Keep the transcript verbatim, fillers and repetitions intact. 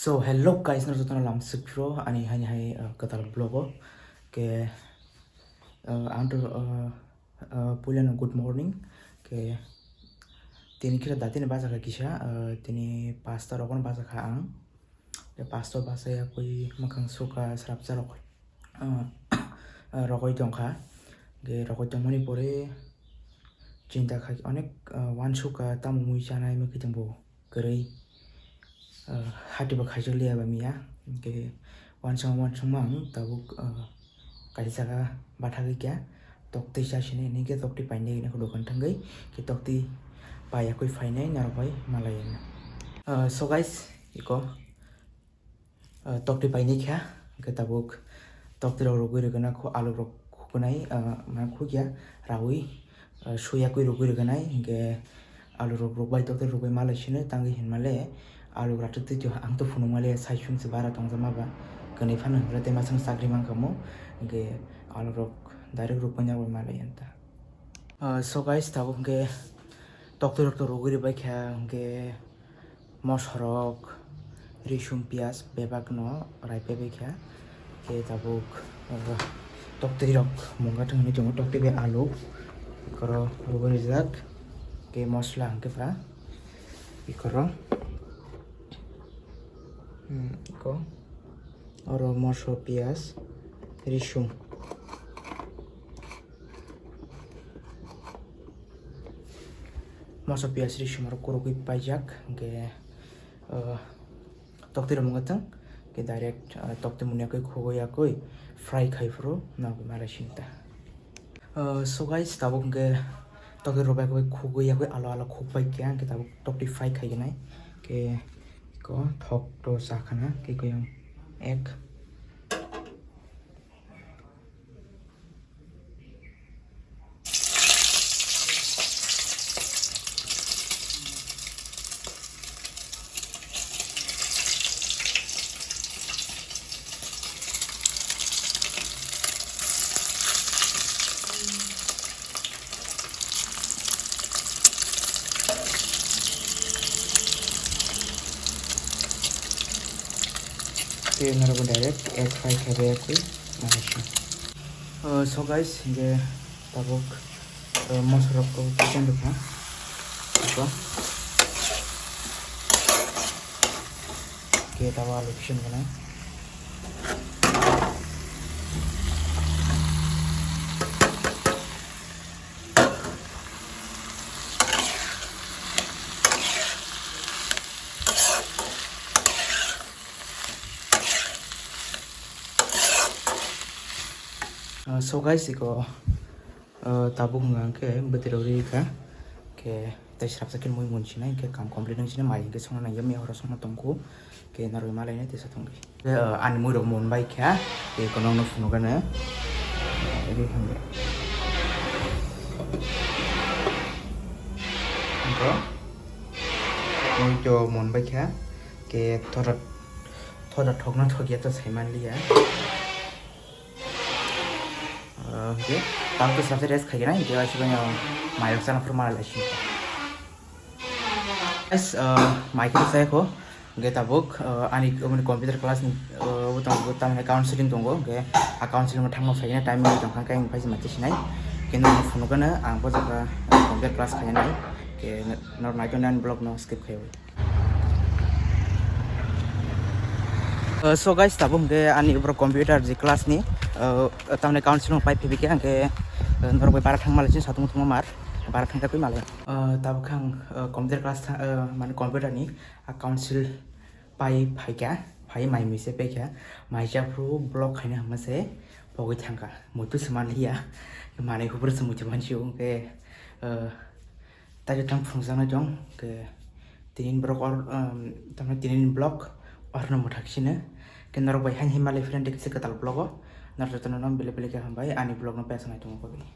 So, hello guys, no jotono lam sukro ani hani hai, uh, katal vlog o. Ke, uh, ang to, uh, uh, puilano good morning. Ke, tini kira datini baja kha kisa, uh, tini pasta rokon baja kha ang. Ke pasta baja ya koi makang suka srapsa rok, uh, uh, rokoi tongkha. Ke rokoi tongmani pore chinta khai onek, uh, wansuka tamo mui chanai mui kiting bo. Kwrwi, ah, hati bo khaijakliya ba miya, hwnkhe wansukma wansukma ang tabuk, ah, kaisa jaga bathagwi kha, toktwi chasini hwnwi khe toktwi painai hwnwi khe dokan thangwi khe toktwi paiyakwi phainai norok bai malai hwnwi. Ah, so guys, iko, ah, toktwi painai kha, hwnkhe tabuk toktwi rok rwgwi rwgwna khu alu rok khuknai, ah, mane khukya rawi, ah, suyakwi rwgwi rwgwnai, hinkhe alu rok rwkbai toktwi rwgwi malai sino tangwi hinmale alu rok twi twi ang to phunukmale sai sumse bara tongjakma ba kwnwi phano hinmale tei masang chakri mankha mo, hinkhe alu rok direct rwkbai nangwi malai anta. Ah, so guys, tabuk hinkhe toktwi rok to rwgwi rwbai kha, hinkhe mosorok, risum, piyaj bebak no rai paibai kha. Khe tabuk, uh, toktwi rok munga thang hinwi tongo, toktwi bai alu, ikoro rwgwi rijak, khe mosla hwnkhe ba ikoro, hmm, iko oro moso, piyaj, risum. Moso piyaj risum rok kurugwi paijak, hwnkhe, uh, toktwi rok wngkha thang, hwnkhe direct, uh, toktwi mwnwi yakwi khugwi yakwi fry khai phuru nokni malai sini ta. Uh, so guys, tabuk hwnkhe toktwi rok bai khugwi yakwi alo alo khukbai khe, hwnkhe tabuk toktwi fry khai gwnai, hwnkhe iko thok to chakhana, hwnkhe iko yang egg. Tei norok direct egg fry khe bai yakwi manai se. Uh, so guys, hinkhe tabuk, uh, mosorok kok chicken rwkha. Iko. Ke tabuk alu chicken gwnai. Ah, so guys, iko, ah, tabuk hwnka hwnkhe bwtwi rok ri kha. Khe tei swrapsa khe mui mun sinai, hwnkhe kam complete wng sinai, mai hwnkhe songna nangya, mia horo songna tongkhu, khe narwgwi malainai tesa tongdi. Khe, ah, ani mui rok mun bai kha, khe iko nokno phunukgano. Ri hwnwi. Iko mui to mun bai kha, khe thoda, thoda thokna thokya to saimanliya. Ah, hwnkhe, tamo to swrapsa rest khaigena, hwnkhe aswk no mairok chana phuru mala lai sini. Guys, ah, mai khe sai kho, hwnkhe tabuk, ah, ani, ani computer class ni, ah, bo tongo, tamni counseling tongo, hwnkhe a counseling o thangma phaina time ni tongkha, khe ang phai se mai sinai, khe no phunukgano ang bo jaga computer class khainai, khe nor naitonani vlog no skip khaiwi. Uh, so guys, tabuk hwnkhe ani borok computer je class ni, uh, tamni counseling pai phibikhe hwnkhe, uh, norok bai bara thangma lai se satung thungma mar bara thangjakwi malai. Uh, tabuk ang, uh, computer class tha-, uh, mane computer ni a council pai phaikha, phai mai mui se paikha, mai chaphuru block khaina hwnma se pogwi thangkha, muitu se manliya, manwi hubur se muitu mansiyo, hwnkhe, uh, Taikhe tang phunukjaknai tong, khe tinin borok or, um, tamni tinin block orno mwthak sino. Khe norok bai haini malai philandi kisa kwtal vlog o. Norok jotono no belai belai khe hambai ani vlog no paisonai tongma bagwi.